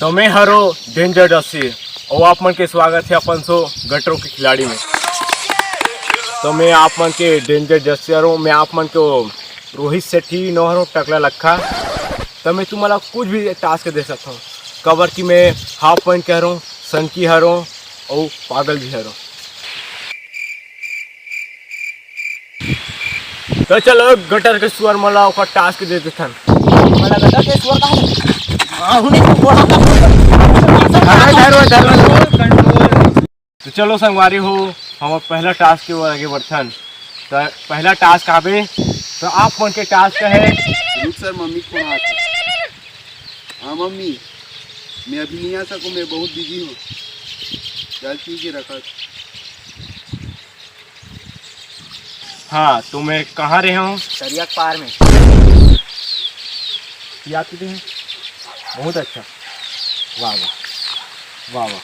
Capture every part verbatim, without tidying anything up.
तो मैं हरो डेंजर डस्सी, और आप मन के स्वागत है अपन सो गटरों के खिलाड़ी में। तो मैं आप मन के डेंजर डस्सी हरो, मैं आप मन के वो रोहित सेठी नोहरो टकला लखा। तो मैं तुम्हारा कुछ भी टास्क दे सकता हूँ, कबर कि मैं हाफ पैंट के हरो, सनकी हरो और पागल भी हरो। तो चलो, गटर के सुअर मन ला ओकर टास्क दे देथन। मला गटर के सुअर का है? हाँ, हुने को बोला था। धरो, धरो, धरो। तो चलो संगवारी हो, हम अब पहला टास्क के ओर आगे बढ़थन। तो पहला टास्क आबे, तो आप मन के टास्क है। रुक सर, मम्मी के फोन आत हे। हाँ मम्मी, मैं अभी नहीं आ सकूँ, मैं बहुत बिजी हूँ। चल ठीक है, रखा। हाँ, तो मैं कहाँ रहे हूँ? दरिया के पार में। याद किते हैं? बहुत अच्छा। वाह, वाह। वाह, वाह।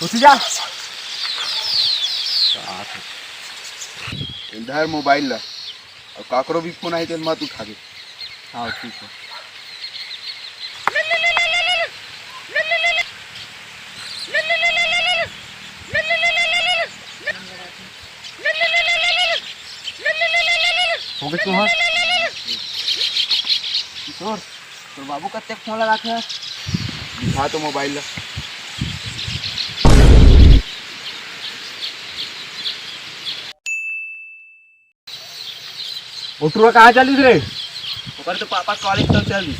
उठ जा। इधर मोबाइल ला। और काकरो भी फोन आए, तेन मत उठा के। हाँ, ठीक है। हो गए तुम्हार? किशोर, तोर बाबू कत्ते फोन लगा के? दिखा तो मोबाइल ला। ओ टुरा कहाँ चलिस रे? ओकर तो पापा कॉलेज तो चल दिस।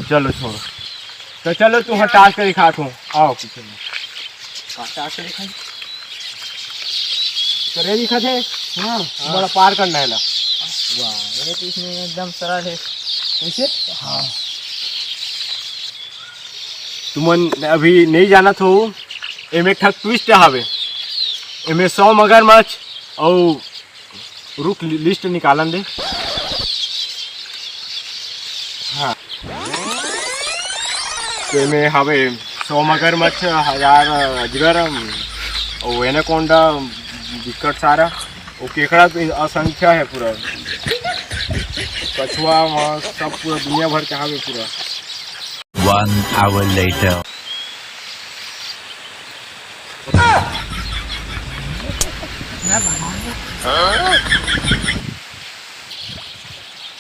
चलो छोड़ो। तो चलो तुम टास्क के दिखात हो। आओ पीछे में। का टास्क दिखाई? करे दिखा थे। हाँ। तुम्हारा पार करना है ना। वाह, ये तो इसमें एकदम सरल है। कैसे? हाँ। तुमन अभी नहीं जानत हो, एमे एक ठक ट्विस्ट हवे। एमे सौ मगरमच्छ अउ रुक, लि-, लिस्ट निकालन दे। हाँ। तो एमे हवे सौ मगरमच्छ, हजार अजगर, अउ एनाकोंडा, बिकट सारा। अउ केकड़ा तो असंख्या है पूरा। कछुआ वहाँ सब पूरा दुनिया भर के हवे पूरा। One hour later.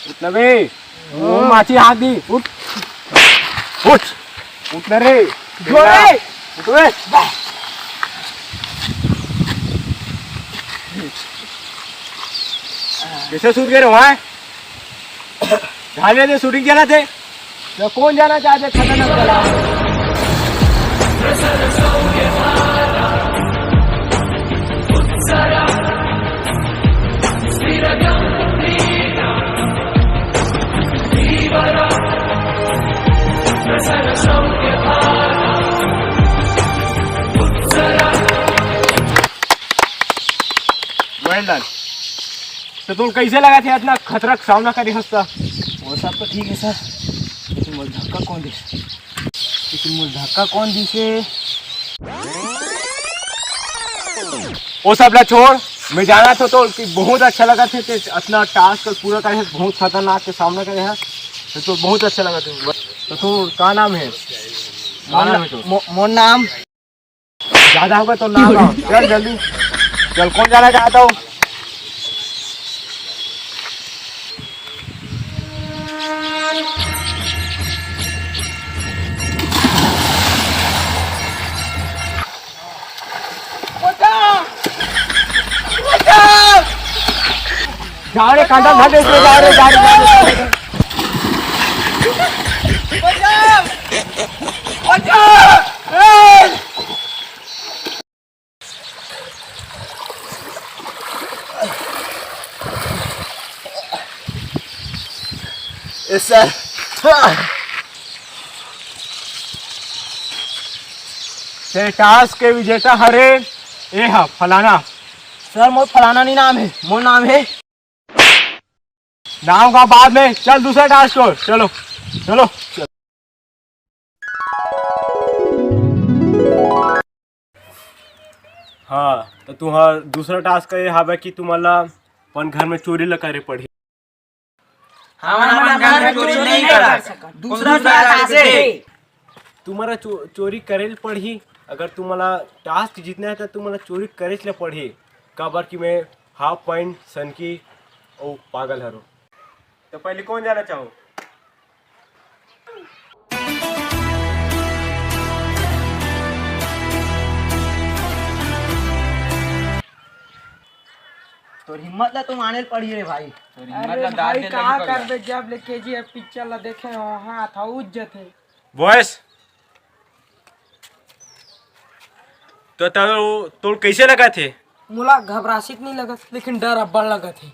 उठ ना बे, वो माछी हाथ दी, उठ, उठ, उठ ना रे, जो रे, उठ बे। कैसे सूत गए रे वहाँ? झाले से शूटिंग चला थे। तो कौन जाना चाहते खतरनाक वाला? Well done। तो तुम कैसे लगा थे इतना खतरा का सामना करे हंसता? वो सब तो ठीक है सर, लेकिन मोर धक्का कौन दे, लेकिन मोर धक्का कौन दी से? वो सब ला छोड़, मैं जाना था तो कि बहुत अच्छा लगा थे कि इतना टास्क पूरा करे, बहुत खतरनाक के सामना करे है, तो, तो बहुत अच्छा लगा थे। तो तू का नाम है? का नाम है तो? मो-, मोर नाम ज्यादा होगा तो ना आओ। चल जल्दी। चल, कौन जाना चाहता हो? जा रे, कांदा धर दे इसमें, जा रे, जा रे, जा रे, जा रे। ए सर। ते टास्क के विजेता हरे, ए हा फलाना। सर, मोर फलाना नहीं नाम है, मोर नाम है। नाम का बाद में, चल दूसरा टास्क कर, चलो, चलो। हाँ, तो तुम्हार दूसरा टास्क ये हवे कि तुम्हारा अपन घर में चोरी ला करे पड़ही। हमन अपन घर में चोरी नहीं कर सकत। दूसरा टास्क दे। तुम्हारा चो-, चोरी करे ल पड़ही। अगर तुम्हारा टास्क जीतना है तो तुम्हारा चोरी करे ल पड़ही, काबर कि मैं हाफ पैंट सनकी अउ पागल हरो। तो पहले कौन जाना चाहो? तोर हिम्मत ला तो माने ल पड़ही रे भाई। तोर हिम्मत अरे ला दाद भाई, दे का लगी पड़ही। करबे, जब ले केजीएफ पिक्चर ला देखे हो, हाथ ह उज जथे। बॉयस, तो तोर, तोर कैसे लगथे? मोला घबरासित नहीं लगत, लेकिन डर अब्बड़ लगथे।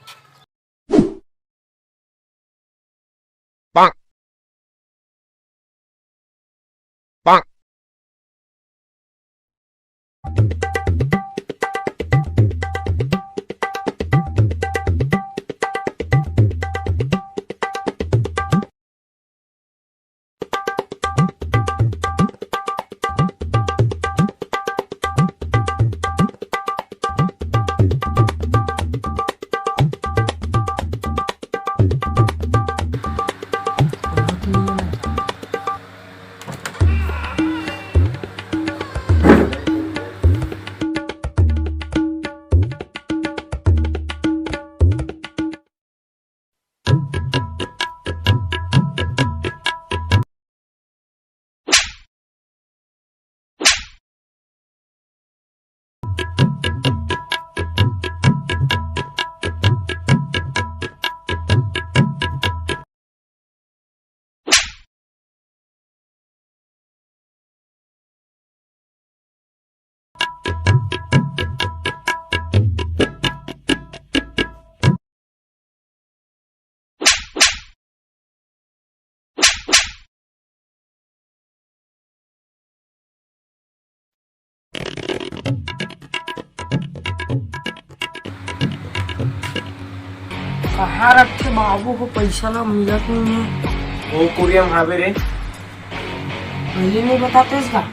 कहाँ रखे बाबू हो, पैसा ला मिलत नहीं है। वो कुरिया में हावे रे। पहले नहीं बताते इसका।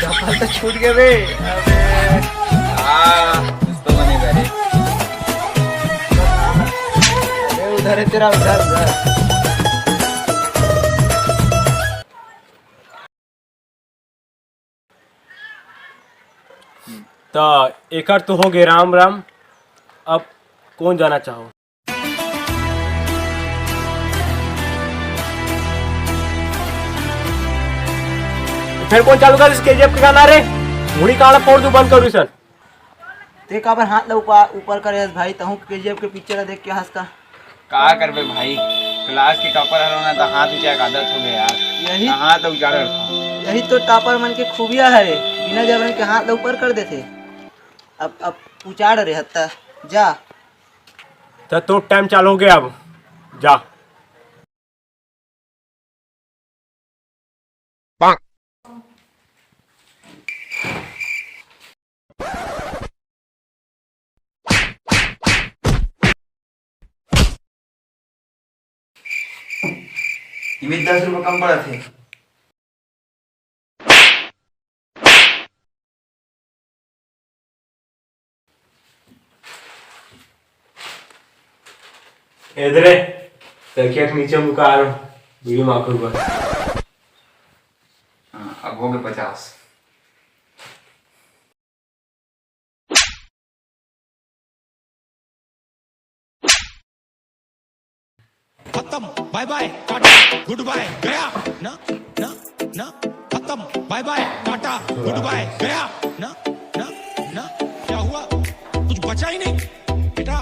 चप्पल तो छूट गया बे। अबे। हाँ, कुछ तो बनेगा रे। अबे, उधर है तेरा, उधर, उधर। त एकर तो हो गए राम राम। अब कौन जाना चाहो? फिर कौन चालू कर इस केजीएफ के गाना रे? मुड़ी काला फोड़ दूं, बंद करू सन। ते काबर हाथ ला ऊपर, ऊपर करे हस भाई? तहूँ केजीएफ के पिक्चर ला देख के हंस का? का करबे भाई, क्लास के टॉपर हरो ना, त हाथ उचाए के आदत हो गया यार। यही त हाथ उचाड़ रखा। यही तो टॉपर मन के खूबिया हरे, बिना जबरन के हाथ ला ऊपर कर देथे। अब, अब उचाड़ रे हत्ता, जा। त तो टाइम चालू हो गया, अब जा। इमे दस रुपये कम पड़त हे। इधरे तकिया के नीचे मुका आ रहा हूँ, बीड़ी माखुर बस। हाँ, अब हो गए पचास। खत्म, बाय बाय, टाटा, गुड बाय, गया। ना, ना, ना। खत्म, बाय बाय, टाटा, गुड बाय, गया। ना, ना, ना। क्या हुआ? कुछ बचा ही नहीं बेटा,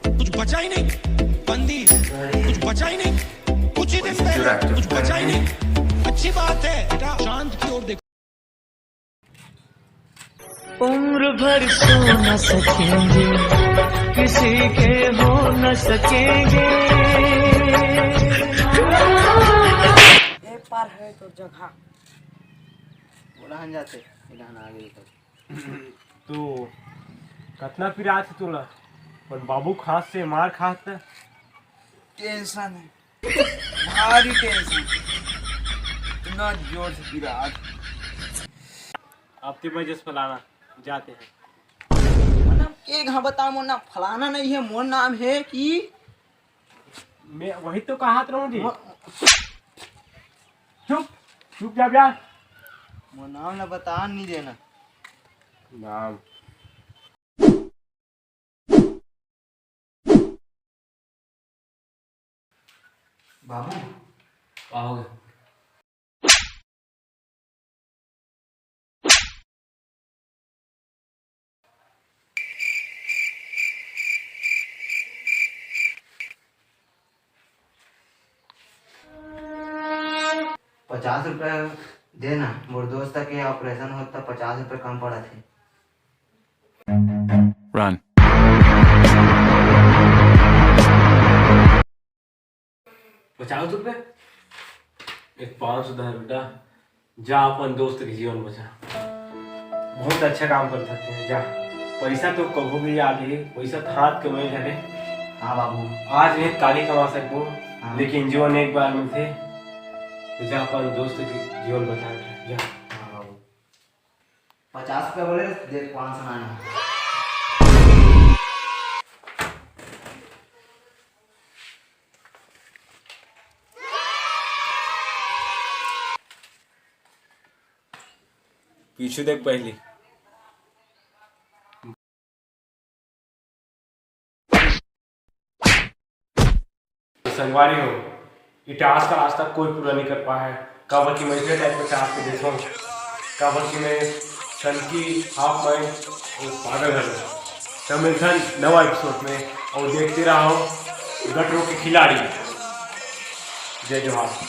कुछ बचा ही नहीं। बंदी, कुछ बचा ही नहीं। कुछ ही दिन पहले कुछ बचा ही नहीं। अच्छी बात है बेटा, चांद की ओर देखो। उम्र भर सो न सकेंगे, किसी के हो न सकेंगे। ए पार है तोर जगह। बोला हन जाते, इधर आ गई तो। तो कतना पिरात हे तोला? अपन बाबू खास से मार खात। टेंशन है, भारी टेंशन, इतना जोर से पिरात। अब ते मैं जस फलाना जाते हैं। मोर नाम के घा बता, मोर नाम फलाना नहीं है, मोर नाम है कि मैं वही तो कहत रहूं जी। मोर चुप, चुप जा बे। मोर नाम ला बता नहीं देना। नाम। बाबू, का हो गया? पचास रुपया देना, मोर दोस्त के ऑपरेशन होत त पचास रुपया कम पड़त हे। Run। पचास रुपया? एक पाँच सौ धर बेटा, जा अपन दोस्त के जीवन बचा। बहुत अच्छा काम कर सकते हैं, जा। पैसा तो कभू भी आ जाए, पैसा तो हाथ के में धरे। हाँ बाबू। आज नहीं, काली कमा सकते हो, हाँ। लेकिन जीवन एक बार मिलते, तो जा अपन दोस्त के जीवन बचा बेटा, जा। हाँ बाबू। पचास रुपया बोले, देख पाँच सौ ना। पीछू देख पहली। संगवारी हो, इतिहास का आज तक कोई पूरा नहीं कर पाया है। काबर कि मैं इतने टाइप के चाहत के देखो, काबर कि मैं सन की हाफ माइंड पागल है। तो मिलथन नवा एपिसोड में और देखते रहो गटरों के खिलाड़ी। जय जोहार।